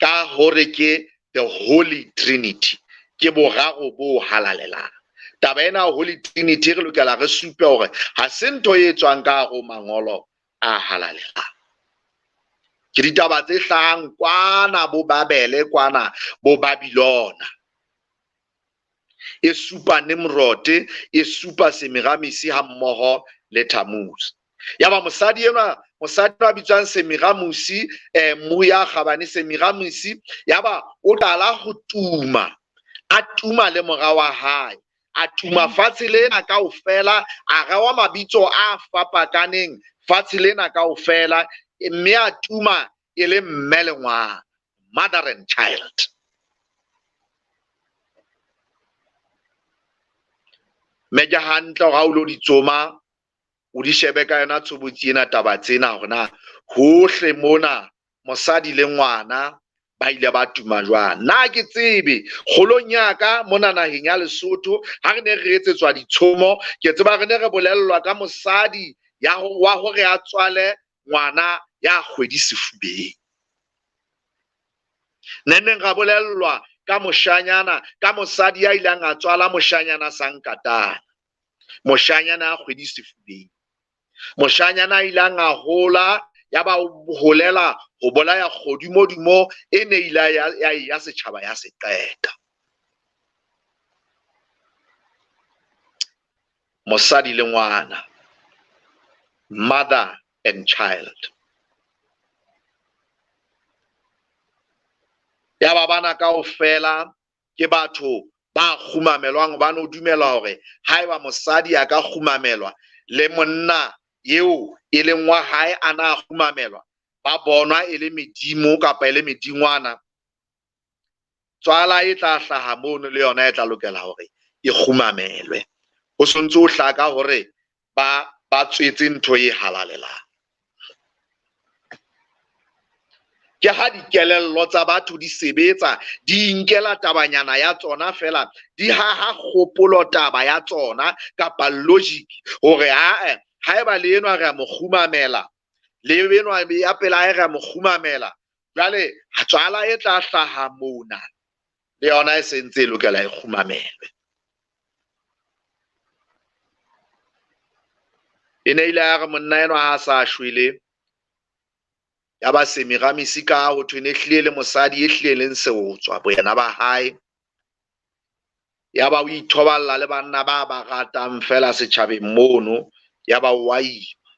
ka hore ke the Holy Trinity, ke boraro bo halalelang. Taba ena Holy Trinity re lokela re supe hore ha se ntho e tswang ka hare ho mangolo a halalelang. Ke ditaba tse hlahang kwana bo Babele, kwana bo Babylona. E supa Nimrod, e supa Semiramis ha mmoho le Thamusi. Ya ba mosadi enwa, mosadi a bitswang Semiramis, Mmuya Kgabane Semiramis, ya ba o qala ho tuma, a tuma le mora wa hae, a tuma fatshe lena kaofela, a rewa mabitso a fapakaneng fatshe lena kaofela, mme a tuma e le mme le ngwana, mother and child. Mme ke hantle hore ha o lo di tsoma, o di shebe ka yona tshobotsi ena taba tsena hore na hohle mona mosadi le ngwana ba ile ba tuma jwang. Nna ke tsebe kgolong ya ka mona naheng ya Lesotho ha re ne re etsetswa ditshomo, ke tseba re ne re bolellwa ka mosadi ya wa hore a tswale ngwana ya kgwedi sefubeng. Neneng ra bolellwa ka moshanyana, ka mosadi ya ileng a tswala moshanyana Sankatana, moshanyana ya kgwedi sefubeng, moshanyana a ileng a hola, ya ba o holela ho bolaya kgodimodumo e ne ile ya setjhaba ya se qeta. Mosadi le ngwana, mother and child. Ya ba bana kaofela ke batho ba kgumamelwang, hobane o dumela hore haeba mosadi a ka kgumamelwa le monna eo e leng wa hae a na kgumamelwa, ba bonwa e le medimo kapa e le medingwana, tswala e tla hlaha mono le yona e tla lokela hore e kgumamelwe. Ho sontse ho hlaka hore ba tswetse ntho e halalelang. Ke ha dikelello tsa batho di sebetsa, di inkela tabanyana ya tsona fela, di haha kgopolo taba ya tsona kapa logic hore ae, haeba le enwa re a mo kgumamela, le enwa ya pela hae re a mo kgumamela, jwale tswala e tla hlaha mona le yona e sentse e lokela e kgumamelwe. E ne ile ya re monna enwa ha a sa shwele, ya ba Semiramis ka ho thwe ne hlile le mosadi e hlile leng seotswa boyena ba hae, ya ba o ithoballa le banna ba ba ratang fela setjhabeng mono, ya ba o a ima.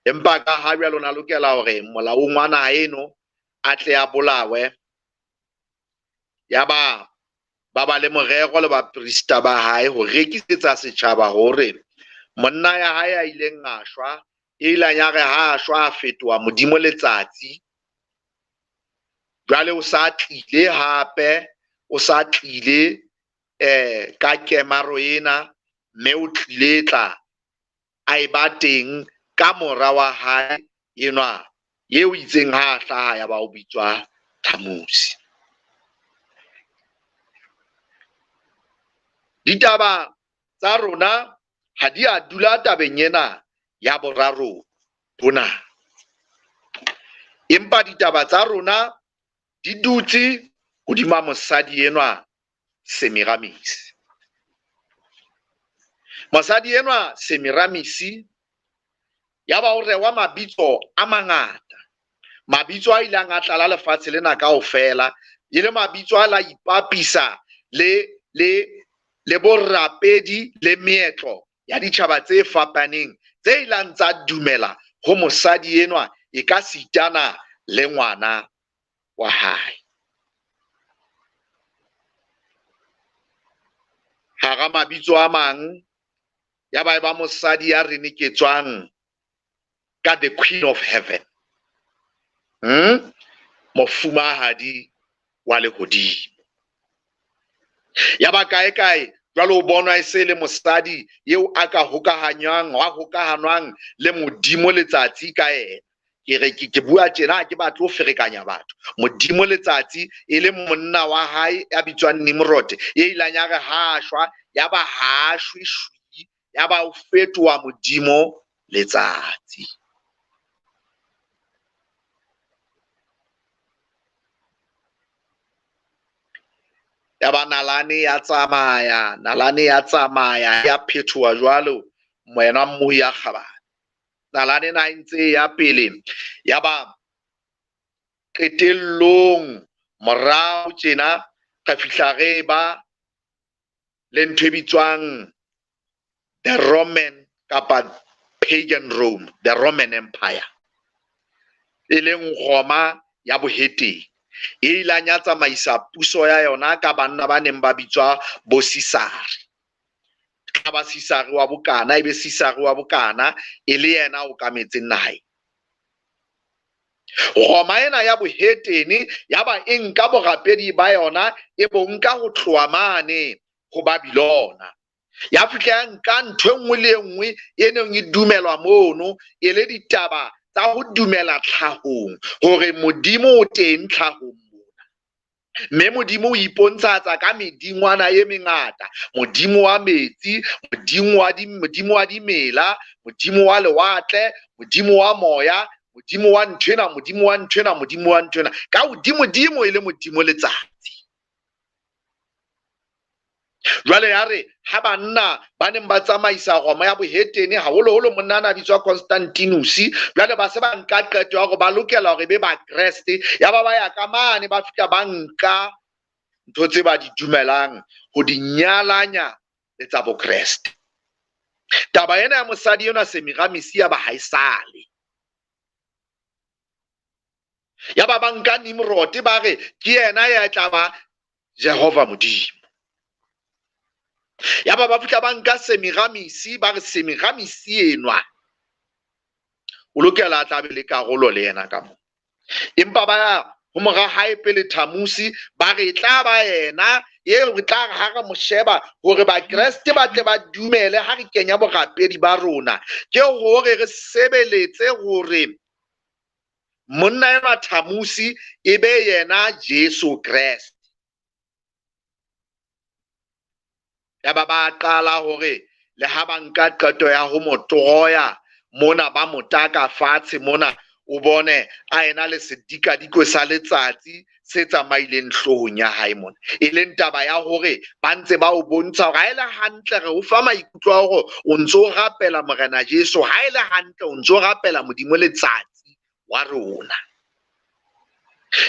Empa ka ha jwale o na lokela hore molaong wa naha eno a tle a bolawe, ya ba ba ba le morero le baprista ba hae ho rekisetsa setjhaba hore monna ya hae a ileng a shwa, e ileng ya re ha a shwa a fetoha modimo letsatsi, jwale o sa tlile hape, o sa tlile ka kemaro ena, mme o tlile tla a e ba teng ka mora wa hae enwa eo itseng ha a hlaha ya ba o bitswa Thamusi. Ditaba tsa rona ha di a dula tabeng ena ya boraro bona, empa ditaba tsa rona di dutse hodima mosadi enwa Semiramis. Mosadi enwa Semiramis ya ba o rewa mabitso a mangata, mabitso a ileng a tlala lefatshe lena kaofela, e le mabitso a la ipapisa le borapedi le meetlo ya ditjhaba tse fapaneng tse ileng tsa dumela ho mosadi enwa e ka sitana le ngwana wa hae. Hara mabitso a mang ya ba e ba mosadi ya reneketswang ka the Queen of Heaven, mofumahadi wa lehodimo. Ya ba kae kae jwale o bonwa e se le mosadi eo a ka hokahanywang, wa hokahanwang le modimo letsatsi ka yena. Ke re ke bua tjena ha ke batle ho ferekanya batho. Modimo letsatsi e le monna wa hae ya bitswang Nimrod, e ileng ya re ha shwa, ya ba ha shwe shwi, ya ba o fetoha modimo letsatsi. Ya ba nalane ya tsamaya, nalane ya tsamaya, ya phethoha jwalo, wena mmohi ya kgabane. Nalane ena e ntse ya pele, ya ba qetellong morao tjena re fihla re ba le ntho e bitswang the Roman kapa pagan Rome, the Roman Empire, e leng Roma ya bohetene, e ileng ya tsamaisa puso ya yona ka banna ba neng ba bitswa bo Sisare. Ka ba Sisare wa bokana, ebe Sisare wa bokana e le yena o kametseng naha. Roma ena ya bohetene ya ba e nka borapedi ba yona e bo nka ho tloha mane ho Babylona. Ya fihla ya nka ntho e nngwe le e nngwe e neng e dumelwa mono, e le ditaba tsa ho dumela tlhahong, hore Modimo o teng tlhahong mona. Mme Modimo o ipontshatsa ka medingwana e mengata, Modimo wa metsi, Modimo wa dimela, Modimo wa lewatle, Modimo wa moya, Modimo wa nthwena, Modimo wa nthwena, Modimo wa nthwena. Ka hodimodimo e le Modimo letsatsi. Jwale ya re ha banna ba neng ba tsamaisa Roma ya bohetene, haholoholo monna ana a bitswa Constantinus, jwale ba se ba nka qeto ya hore ba lokela hore be Bakreste. Ya ba ba ya ka mane, ba fihla ba nka ntho tse ba di dumelang ho di nyalanya le tsa Bokreste. Taba ena ya mosadi enwa Semiramis ya ba ha e sale. Ya ba ba nka Nimrod ba re ke yena ya tla ba Jehova Modimo. Ya ba ba fihla ba nka Semiramis, ba re Semiramis enwa o lokela a tla be le karolo le yena ka moo. Empa ba ya ho mora hae pele Thamusi, ba re e tla ba yena eo re tla re ha re mo sheba hore Bakreste ba tle ba dumele ha re kenya borapedi ba rona, ke hore re sebeletse hore monna enwa Thamusi e be yena Jesu Kreste. Ya ba ba qala hore le ha ba nka qeto ya ho mo toroya mona, ba mo taka fatshe mona, o bone a ena le sedikadikwe sa letsatsi se tsamaileng hloohong ya hae mona. E leng taba ya hore ba ntse ba o bontsha hore ha e le hantle re o fa maikutlo a hore o ntso rapela Morena Jesu, ha e le hantle o ntso rapela Modimo letsatsi wa rona.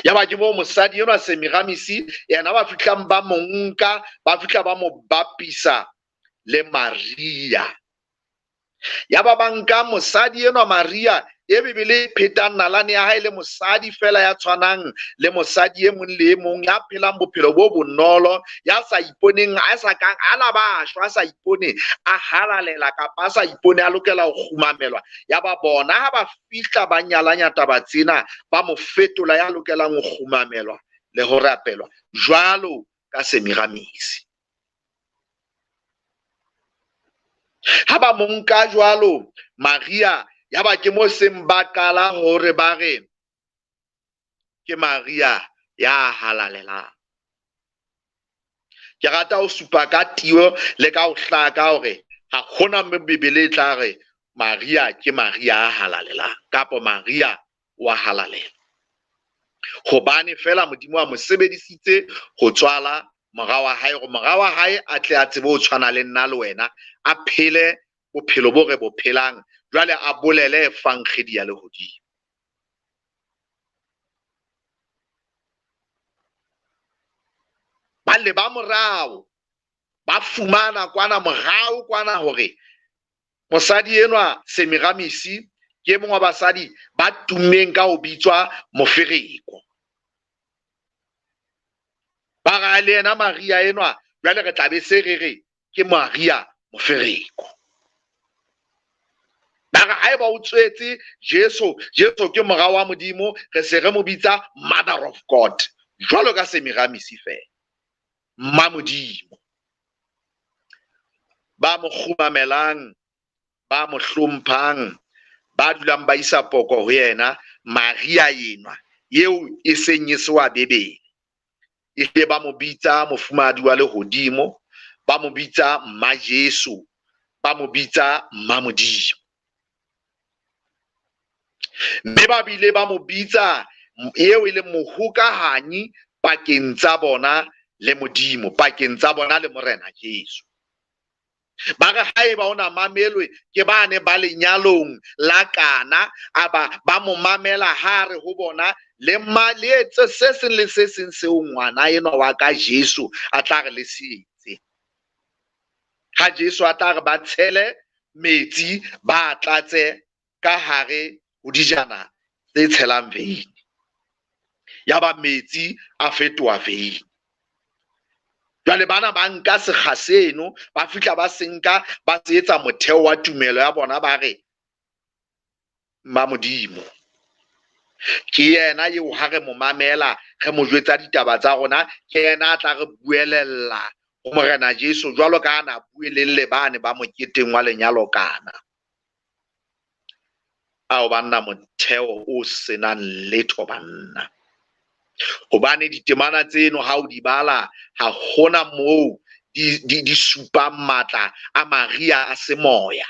Ya ba ke moo mosadi enwa Semiramis yena ba fihlang ba mo nka, ba fihla ba mo bapisa le Maria. Ya ba ba nka mosadi enwa Maria e Bibele e phetang nalane ya hae le mosadi fela ya tshwanang le mosadi e mong le e mong, ya phelang bophelo bo bonolo, ya sa iponeng, a sa kang a la ba shwa, a sa ipone a halalela kapa a sa ipone a lokela ho kgumamelwa. Ya ba bona ha ba fihla ba nyalanya taba tsena, ba mo fetola ya lokelang ho kgumamelwa le ho rapelwa jwalo ka Semiramis. Ha ba mo nka jwalo Maria, ya ba ke mo seng ba qala hore ba re ke Maria ya halalelang. Ke rata ho supa ka tiyo le ka ho hlaka hore ha hona mo Bibele e tla re Maria ke Maria ya halalelang kapa Maria wa halalela, hobane fela Modimo a mo sebedisitse ho tswala mora wa hae, hore mora wa hae a tle a tsebe ho tshwana le nna le wena, a phele bophelo bo re bo phelang, jwale a bolele evangedi ya lehodimo. Ba le ba morao ba fumana kwana morao kwana hore mosadi enwa Semiramis ke e mong wa basadi ba tummeng ka ho bitswa mofereko. Ba ra le yena Maria enwa, jwale re tla be se re re ke Maria mofereko. Ba re haeba o tswetse Jesu, Jesu ke mora wa Modimo, re se re mo bitsa Mother of God, jwalo ka Semiramis fela, mma Modimo. Ba mo kgumamelang, ba mo hlomphang, ba dulang ba isa poko ho yena, Maria enwa eo e seng e se wa Bibele, ehlile ba mo bitsa mofumahadi wa lehodimo, ba mo bitsa mma Jesu, ba mo bitsa mma Modimo. Mme ba bile ba mo bitsa eo e leng mohokahanyi pakeng tsa bona le Modimo, pakeng tsa bona le Morena Jesu. Ba re haeba o na mamelwe ke ba ne ba lenyalong la Kana, a ba mo mamela ha re ho bona, le ma le etse se seng le se seng seo ngwana enwa wa ka Jesu a tla re le se etse. Ha Jesu a tla re ba tshele metsi, ba tlatse ka hare ho dijana tse tshelang veine, ya ba metsi a fetoha veine. Jwale bana ba nka sekga seno, ba fihla ba se nka, ba se etsa motheo wa tumelo ya bona, ba re mma Modimo ke yena eo ha re mo mamela, re mo jwetsa ditaba tsa rona, ke yena a tla re buelella ho Morena Jesu jwalo ka ha na buelelle bane ba moketeng wa lenyalo kana. Ao banna, motheo o senang letho banna. Hobane ditemana tseno ha o di bala, ha hona moo di supang matla a Maria a semoya.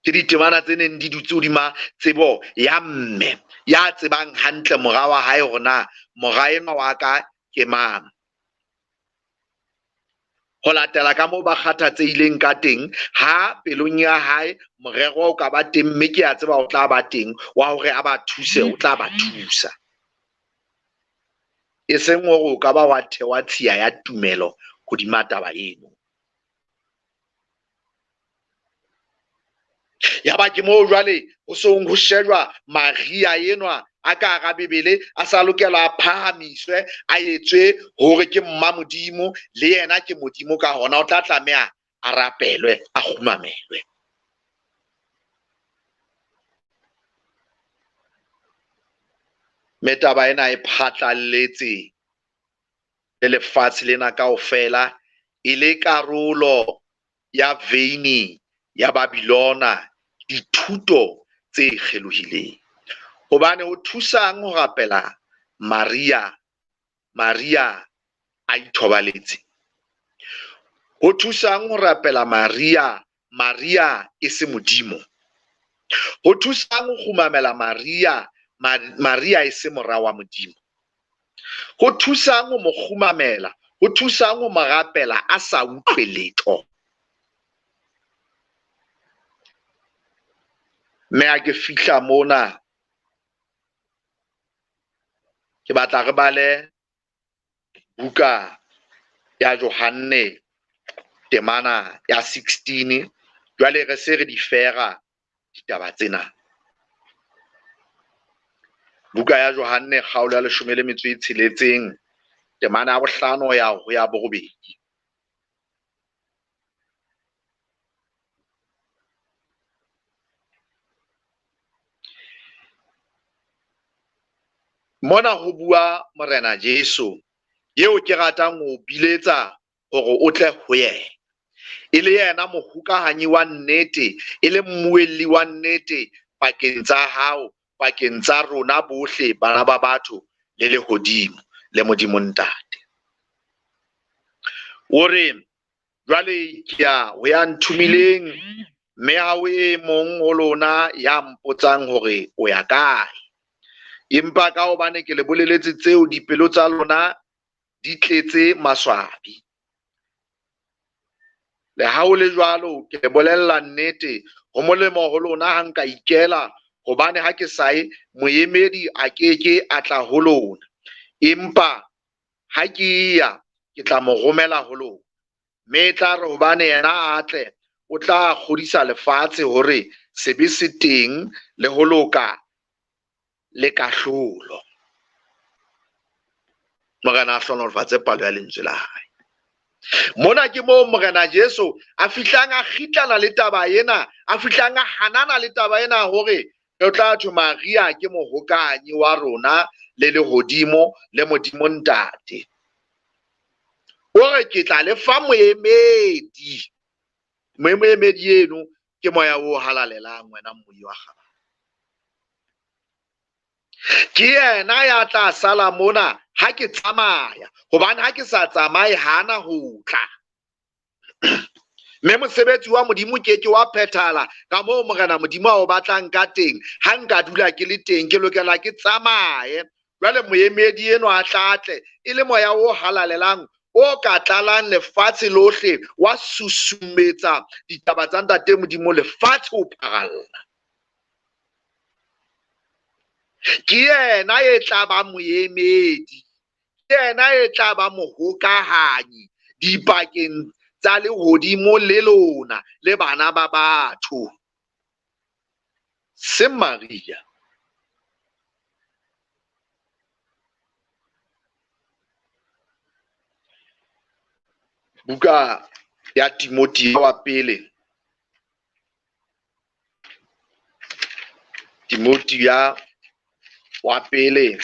Ke ditemana tse neng di dutse hodima tsebo ya mme ya tsebang hantle mora wa hae hore na mora enwa wa ka ke mang. Ho latela ka moo ba kgathatsehileng ka teng, ha pelong ya hae morero o ka ba teng, mme ke a tseba o tla ba teng wa hore a ba thuse, o tla ba thusa. E seng hore o ka ba wa thewa tshiya ya tumelo hodima taba eno. Yaba ke moo jwale ho song ho shejwa Maria enwa a ka hara Bibele, a sa lokela a phahamiswe, a etswe hore ke mma Modimo, le yena ke Modimo, ka hona o tla tlameha a rapelwe, a kgumamelwe. Mme taba ena e phatlalletse le lefatshe lena kaofela, e le karolo ya veini ya Babylona, dithuto tse kgelohileng. Hobane ho thusang ho rapela Maria, Maria a ithobaletse? Ho thusang ho rapela Maria, Maria e se Modimo? Ho thusang ho kgumamela Maria, Maria e se mora wa Modimo? Ho thusang ho mo kgumamela, ho thusang ho mo rapela a sa utlwe letho? Mme ha ke fihla mona, ke batla re bale buka ya Johanne temana ya 16. Jwale re se re di fera ditaba tsena. Buka ya Johanne kgaolo ya 16 temana ya 5 ya ho ya 8. Mona ho bua Morena Jesu, eo ke ratang ho biletsa hore o tle ho yena. E le yena mohokahanyi wa nnete, e le mmuelli wa nnete pakeng tsa hao, pakeng tsa rona bohle bana ba batho le lehodimo le Modimo Ntate. O re, jwale ke ya ho ya nthomileng, mme ha ho e mong ho lona ya mpotsang hore o ya kae. Empa ka hobane ke le boleletse tseo, dipelo tsa lona di tletse maswabi. Le ha ho le jwalo, ke le bolella nnete, ho molemo ho lona ha nka ikela, hobane ha ke sa ye, moemedi a ke ke a tla ho lona. Empa ha ke ya, ke tla mo romela ho lona. Mme e tla re hobane yena a tle, o tla kgodisa lefatshe hore sebe se teng le ho loka le kahlolo. Morena a hlohonolofatse palo ya lentswe la hae. Mona ke moo Morena Jesu a fihlang a kgitlana le taba ena, a fihlang a hanana le taba ena hore re tla thwe Maria ke mohokahanyi wa rona le lehodimo le Modimo Ntate. O re ke tla le fa moemedi. Moemedi eno ke moya o halalelang, wena mmoyi wa kgabane. Ke yena ya tla sala mona ha ke tsamaya, hobane ha ke sa tsamaye ha ana ho tla. Mme mosebetsi wa Modimo ke ke wa phethahala ka moo Morena Modimo a o batlang ka teng. Ha nka dula ke le teng, ke lokela ke tsamaye. Jwale moemedi enwa a tla tle e le moya o halalelang o ka tlalang lefatshe lohle, wa susumetsa ditaba tsa Ntate Modimo lefatshe ho pharalla. Ke yena e tla ba moemedi, ke yena e tla ba mohokahanyi dipakeng tsa lehodimo le lona le bana ba batho. Se Maria. Buka ya Timothea wa pele, Timothea wa pele,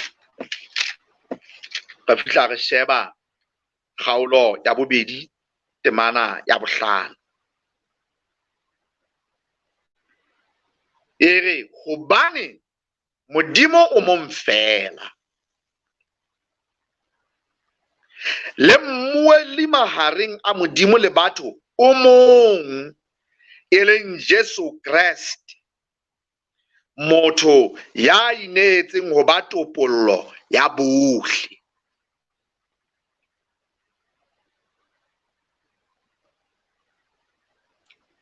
re fihla re sheba kgaolo ya 2 temana ya 5. E re, hobane Modimo o mong feela, le mmuelli mahareng a Modimo le batho o mong, e leng Jesu Kreste, motho ya inehetseng ho ba topollo ya bohle.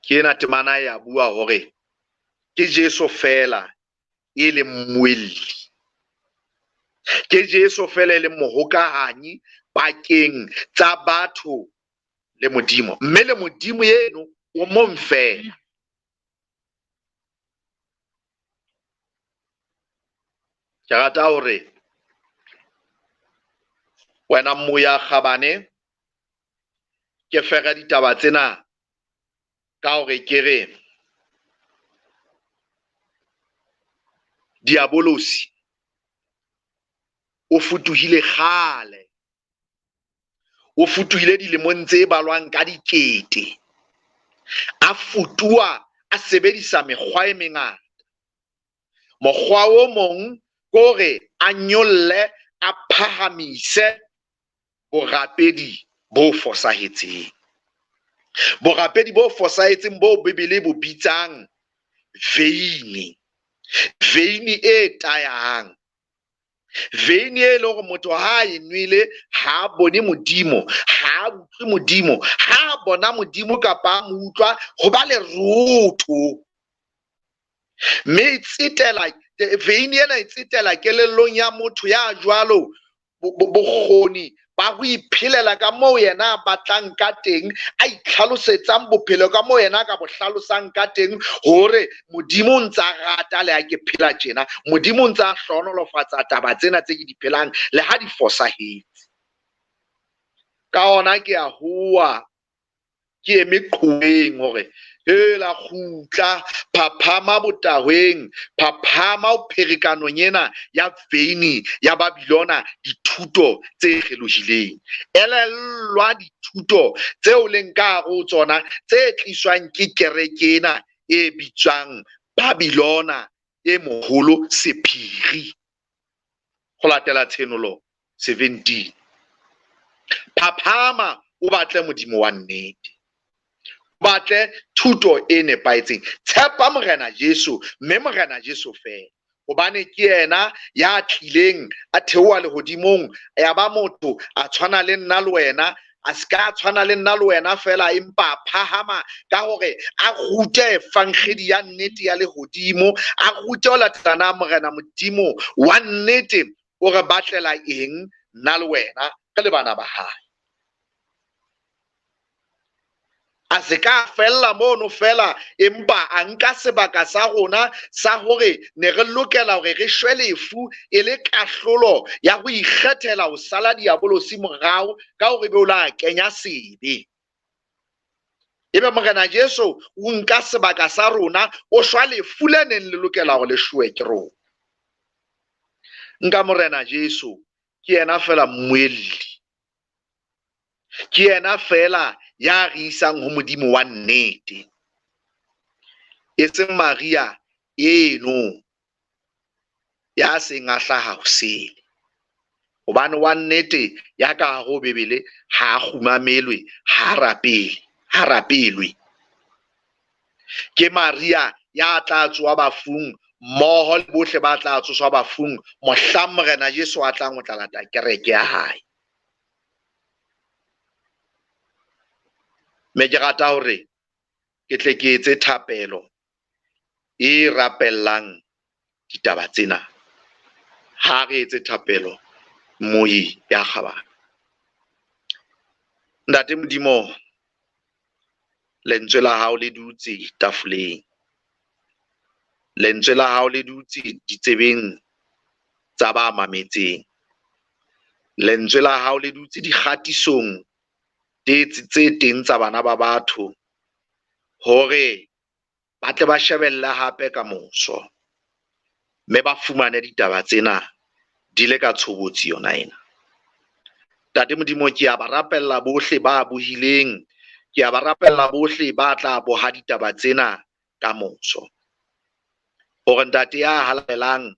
Ke ena temana ya bua hore ke Jesu fela e leng mmuelli, ke Jesu fela e leng mohokahanyi pakeng tsa batho le Modimo, mme le Modimo eno o mong fela. Ke rata hore wena Mmoya Kgabane ke fere ditaba tsena ka hore ke re Diabolosi o futuhile kgale, o futuhile dilemong tse balwang ka dikete, a futuha a sebedisa mekgwa e mengata. Mokgwa o mong ke hore a nyolle, a phahamise borapedi bo fosahetseng, borapedi bo fosahetseng bo Bibele bo bitsang veine, veine e tayang, veine e leng hore motho ha e nwele ha a bone Modimo, ha a utlwe Modimo, ha a bona Modimo kapa a mo utlwa ho ba lerotho. Mme e tsetela veine ena, e tsetela kelellong ya motho ya jwalo bokgoni ba ho iphelela ka moo yena a batlang ka teng, a itlhalosetsang bophelo ka moo yena a ka bo hlalosang ka teng, hore Modimo o ntsa rata le ha ke phela tjena, Modimo o ntsa hlohonolofatsa taba tsena tse ke di phelang le ha di fosahetse. Ka hona ke a howa, ke eme qhoweng hore hela kgutla, phaphama botahweng, phaphama ho pherekanong ena ya veine ya Babilona, dithuto tse kgelohileng. Elellwa dithuto tseo leng ka hare ho tsona tse tliswang ke kereke ena e bitswang Babilona e moholo sephiri, ho latela Tshenolo 17. Phaphama o batle Modimo wa nnete, batle thuto e nepahetseng. Tshepa Morena Jesu, mme Morena Jesu fela, hobane ke yena ya tlileng a theoha lehodimong, ya ba motho a tshwana le nna le wena, a se ka tshwana le nna le wena fela, empa a phahama ka hore a rute evangedi ya nnete ya lehodimo, a rute ho latela na Morena Modimo wa nnete o re batlela eng nna le wena re le bana ba hae. A se ka fella mono fela, empa a nka sebaka sa rona sa hore ne re lokela hore re shwe lefu e le kahlolo ya ho ikgethela ho sala diabolosi morao ka hore be o la kenya sebe. Ebe Morena Jesu o nka sebaka sa rona, o shwa lefu le neng le lokela hore le shwe ke rona. Nka Morena Jesu ke yena fela mmuelli, ke yena fela ya re isang ho Modimo wa nnete, e seng Maria eno ya seng a hlaha hosele. Hobane wa nnete ya ka hare ho Bibele ha a kgumamelwe, ha a rapele, ha rapelwe. Ke Maria ya tla tsoha bafung mmoho le bohle ba tla tsoswa bafung mohlang Morena Jesu a tlang ho tla lata kereke ya hae. Mme ke rata hore ke tle ke etse thapelo e rapellang ditaba tsena. Ha re etse thapelo Moyi ya kgabane. Ntate Modimo, lentswe la hao le dutse tafoleng, lentswe la hao le dutse ditsebeng tsa ba mametseng, lentswe la hao le dutse dikgatisong tse teng tsa bana ba batho, hore ba tle ba shebelle hape ka moso, mme ba fumane ditaba tsena di le ka tshobotsi yona ena. Ntate Modimo, ke a ba rapella bohle ba bohileng, ke a ba rapella bohle ba tla boha ditaba tsena ka moso, hore Ntate ya halalelang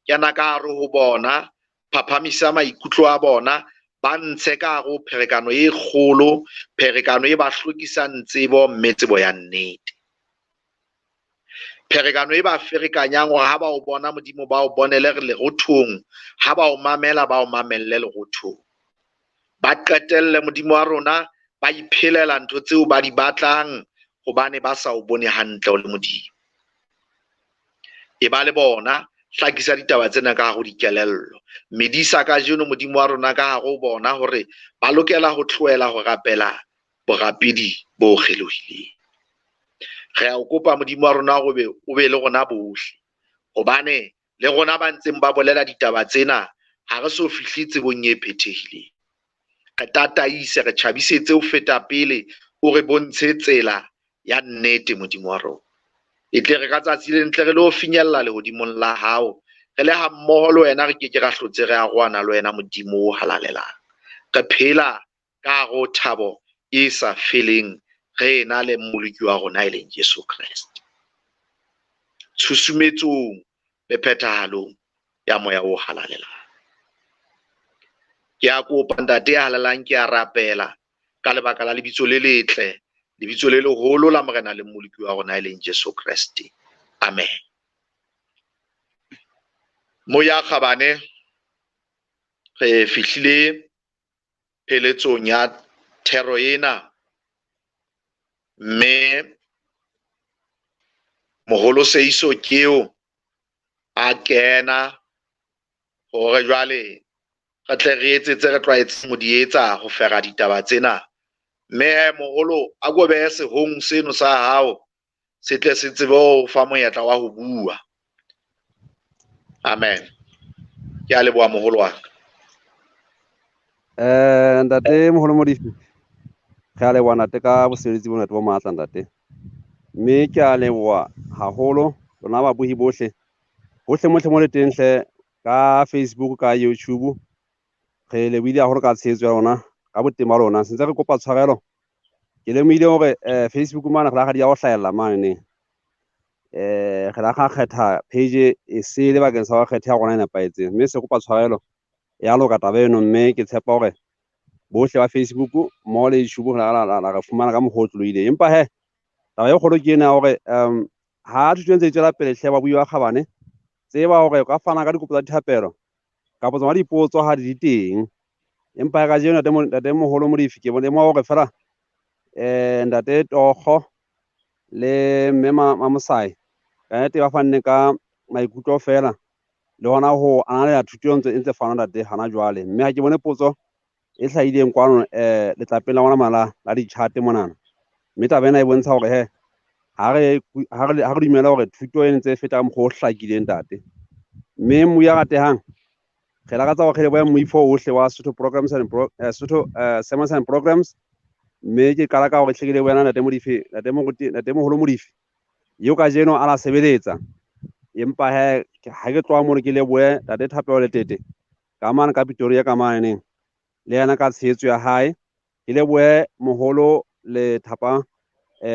kena ka hare ho bona, phaphamisa maikutlo a bona, ba ntshe ka hare ho pherekano e kgolo, pherekano e ba hlokisang tsebo mme tsebo ya nnete, pherekano e ba ferekanyang hore ha ba o bona Modimo ba o bonele re lerothong, ha ba o mamela ba o mamelle lerothong, ba qetelle Modimo wa rona ba iphelela ntho tseo ba di batlang, hobane ba sa o bone hantle o le Modimo. E ba le bona, hlakisa ditaba tsena ka hare ho dikelello. Medisa kajeno Modimo wa rona ka hare ho bona hore ba lokela ho tlohela ho rapela borapedi bo kgelohileng. Re a o kopa Modimo wa rona hore o be le rona bohle, hobane le rona ba ntseng ba bolela ditaba tsena ha re so fihle tsebong e phethehileng. Re tataise, re tjhabisetse ho feta pele, o re bontshe tsela ya nnete Modimo wa rona. E tle re ka tsatsi le ntle re lo finyella lehodimong la hao, re le ha mmoho le wena, re ke ke ra hlotse re arohana le wena Modimo o halalelang. Re phela ka hare ho thabo e sa feleng, re ena le Mmoloki wa rona e leng Jesu Kreste. Tshusumetsong le phethahalong ya Moya o halalelang. Ke a kopa Ntate ya halalelang, ke a rapela ka lebaka la lebitso le letle, lebitso le leholo la Morena le Mmoloki wa rona e leng Jesu Kreste. Amen. Moya kgabane, re fihlile pheletsong ya thero ena, mme moholo Seiso keo a kena hore jwale re tle re etse tse re tlwaetseng ho di etsa ho fera ditaba tsena. Mme moholo a ko behe sehong seno sa hao se tle se tsebe ho fa monyetla wa ho bua. Amen. Ke a leboha moholo wa ka. Ntate moholo Modifi, re a leboha ntate ka bosebeletsi bo ntate bo matla ntate. Mme ke a leboha haholo lona babohi bohle. Hohle mohle mo le teng hle, ka Facebook, ka YouTube, re lebohile haholo ka tshehetso ya lona, ka boteng ba lona. Sentse re kopa tshwarelo. Ke lemohile hore Facebook mane re la di ya ho hlahella mane neng. Re la kgetha page e sele bakeng sa ho kgetha ya rona e nepahetseng. Mme se kopa tshwarelo ya loka taba eno, mme ke tshepa hore bohle ba Facebook mmoho le YouTube re la re fumana ka mokgwa o tlohileng. Empa he, taba e kgolo ke ena ya hore ha thuto e ntse e tswela pele hle babui ba kgabane, tseba hore o ka fana ka dikopo tsa dithapelo kapa tsona dipotso ha di le teng. Empa kajeno ntate moholo Modifi, ke bone hore fela ntate Tokgo le mme Mamosai ka nnete ba fanne ka maikutlo fela le hona ho ananela thuto e ntse fanwa ntate hana jwale. Mme ha ke bone potso e hlahileng kwano letlapeng la rona mona la di-chat monana. Mme taba ena e bontsha hore he ha re dumela hore thuto e ntse e feta ka mokgwa o hlakileng ntate. Mme moya ratehang, re lakatsa hore re lebohe moifo ohle wa Sotho Programs and Sotho Sermons and Programs. Mme ke qala ka hore hle ke lebohe ntate Modifi, ntate Moruti, ntate moholo Modifi eo kajeno a la sebeletsa. Empa he ha ke tloha mono ke lebohe ntate Thapelo Letete ka mane ka Pretoria ka mane le yena ka tshehetso ya hae. Ke lebohe moholo le Thapa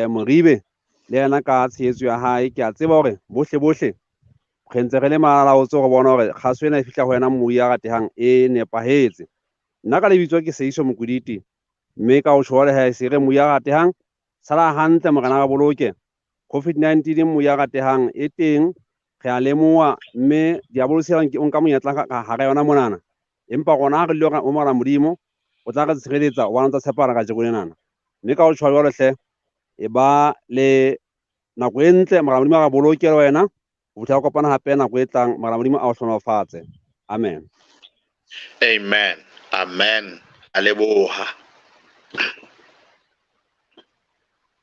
Moribe le yena ka tshehetso ya hae. Ke a tseba hore bohle bohle re ntse re le malalaotse hore bona hore kgaso ena e fihla ho wena mmui ya ratehang e nepahetse. Nna ka lebitso ke Seiso Mokoditi, mme ka ho tjho le he se re mmui ya ratehang, sala hantle morena re boloke. COVID-19 mmui ya ratehang e teng, re a lemoha, mme diabolosi o nka monyetla ka hara yona monana. Empa rona ha re le o mora Modimo, o tla re tshireletsa hobane o tla tshepana kajeko lenana. Mme ka ho tjho jwalo hle, e ba le nako e ntle, morena Modimo a re boloke le wena. Ho fihla re kopana hape nako e tlang, morena Modimo a o hlohonolofatse. Amen. Amen. Amen. A leboha.